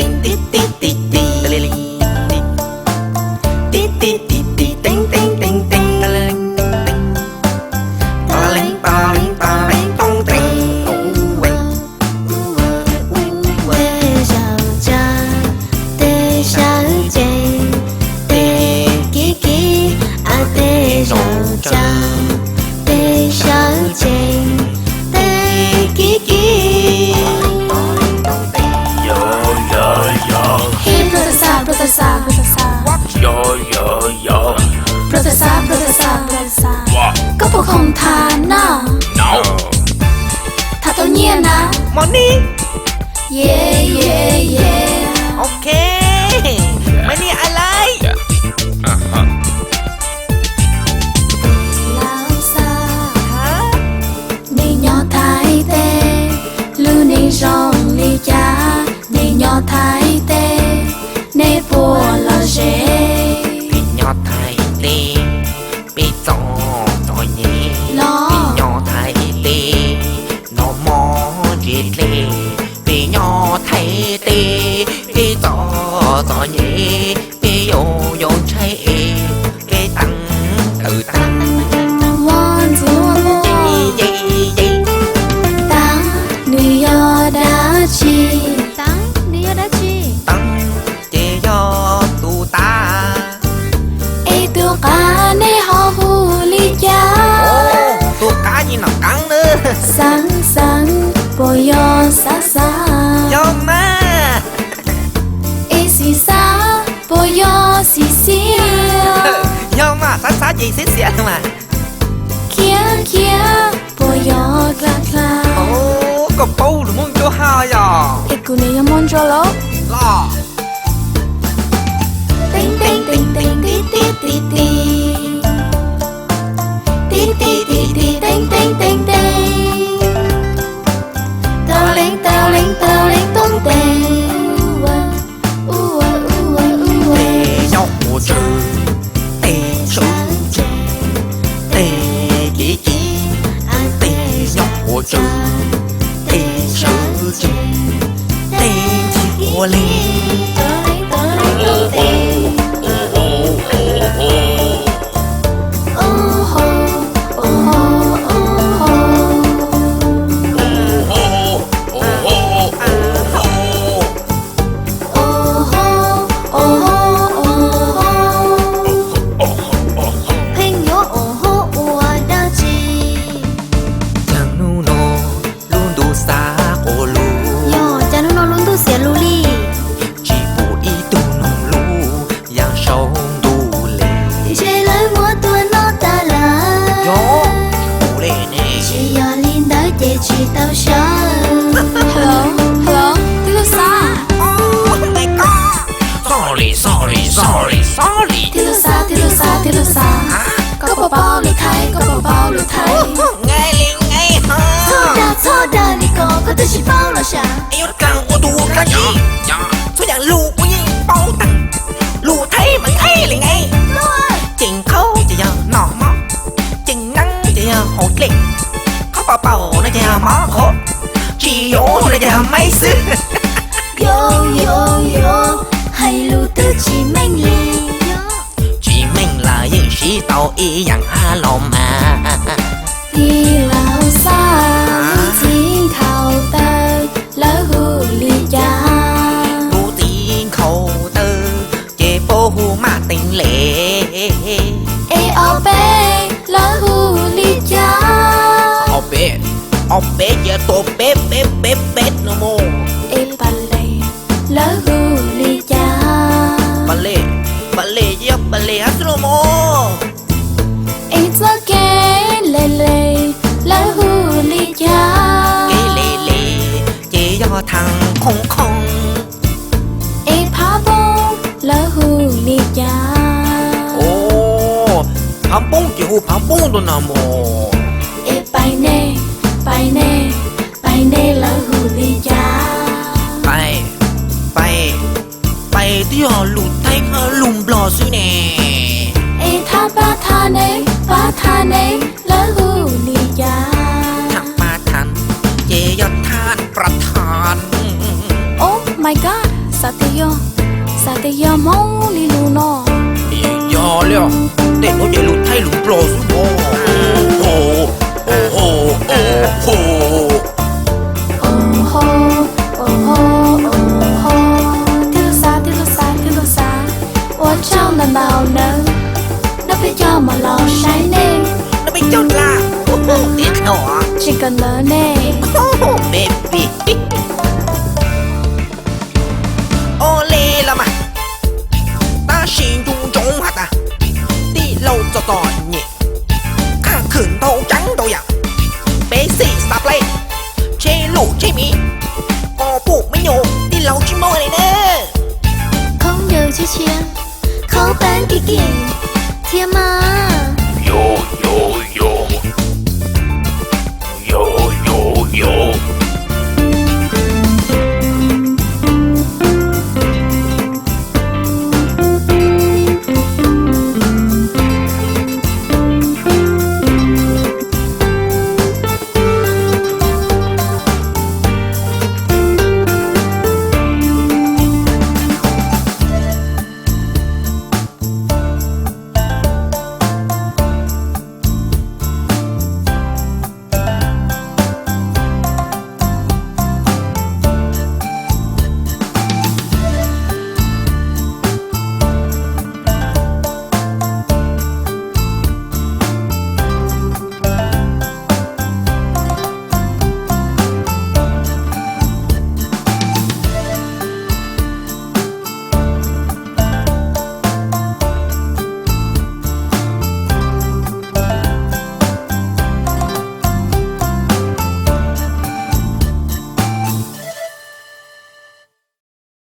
Tib tib tib tib, tib tib tib tib, teeb teeb teeb teeb, tib leeb tib leeb toob teeb. Tej zaum tsawv, tej sawv cev, tej kiv kiv, tej zaum tsawv, tej sawv cev, tej kiv kiv. Hib, Professor, Professor, Professor. Professor, Professor, Professor. Koj puas khoom tham no? Tham tau nyiaj na? Money. Yeah, yeah, yeah. Ok. Money I like. Laus Xab, nej nyob Thaib teb, lub neej zoo li cas? Nej nyob Thaib teb, nej puas lom zem? Peb nyob Thaib teb, peb txom txom nyem. Los peb nyob Thaib teb, noj mov ntse dlej. Peb nyob Thaib teb, peb txom txom nyem, peb yuav yuav ntshai es peb teev tawm teev. Ua ntxuav muag. Teev, nws yog dab tsi? Teev, nws yog dab tsi? Teev ces yog tus tav. Es tus qav nej ho hu li cas? Tus qav ces nom qeev na. Xeev xeev puas yog xav xav? Yog mas. Es xim xav puas yog xim xiav? Yog mas, xav xav ces xiav xiav mas. Khiav khiav puas yog dlha dlha? Koj paub lus Hmoob Ntsuab hab yog? Es kuv niam yog Hmoob Ntsuab los? Los. Teev teev teev teev, tib tib tib tib, tib tib tib tib, teev teev teev teev, tau leej tau leej tau leej toob teev. Ua ua ua ua. Tej nyob ua tsawg, tej sawv tsees, tej kiv kiv. Tej nyob ua tsawg, tej sawv tsees, tej ntxhi ua li. Pheej yuav ua hauj ua dab tsi? Cas hnub no lub ntuj xav quas lug. Yog cas hnub no lub ntuj xiav lug li? Tsis pum ib tug noog lug yav saum ntuj li. Ntshe lawv muab tua noj tas lawm. Yog, ua li ne. Tsis yog li ntawd ces tsis tau sawv. Hello, hello, tij Lug Xab. Sorry, sorry, sorry, sorry. Tij Lug Xab, tij Lug Xab, tij Lug Xab. Koj puas paub lus Thaib, koj puas paub lus Thaib? Nqaij li nqaij hos. Txhob dag, txhob dag li ko, koj twb tsis paub los sav. Es yuav kag ua tus dab tsi? Txhua yam lus kuv yeej paub tag. Lus Thaib mas nqaij li nqaij. Ceem qhaub ces yog noj mov, ceem neeb ces yog haus dlej, qhov paus paus no ces yog mov qhuav, tsis yuav no ces yog maib xwb. Yuav yuav yuav, hais lus twb tsis meej li. Tsis meej los yeej siv tau ib yam hab los mas. Tij Lug Xab, lub txiv nkhaus taw lawv hu li cas? Lub txiv nkhaus taw ces puab hu maj teev le. Es ob peb lawv hu li cas? Ob peb, ob peb ces tua peb peb peb peb no mog. Es pas les lawv hu li cas? Pas les, pas les ces yog pas les hab xwb los mog. Es txoj kev le le lawv hu li cas? Kev le le ces yog thav qhoo qhoo. Es phav npoob lawv hu li cas? Phav npoob ces hu phav npoob ntag no mog. Es pais ne, pais ne, pais ne lawv hu li cas? Pais, pais, pais twb yog lus Thaib lus Nplog xwb ne. Es thab pab thab ne, pab thab ne lawv hu li cas? Thab pab thab ces yog thab pab thab. Oh my god, Xav tias yog, xav tias yog Hmoob li lus no. Yog li, tej nuav ces lus Thaib lus Nplog xwb os. Ua tsaug ntau ntau nawb, nyob peb coj mus los saib nej, nyob peb coj dlaab, tsis kawm ntawv ne, baby.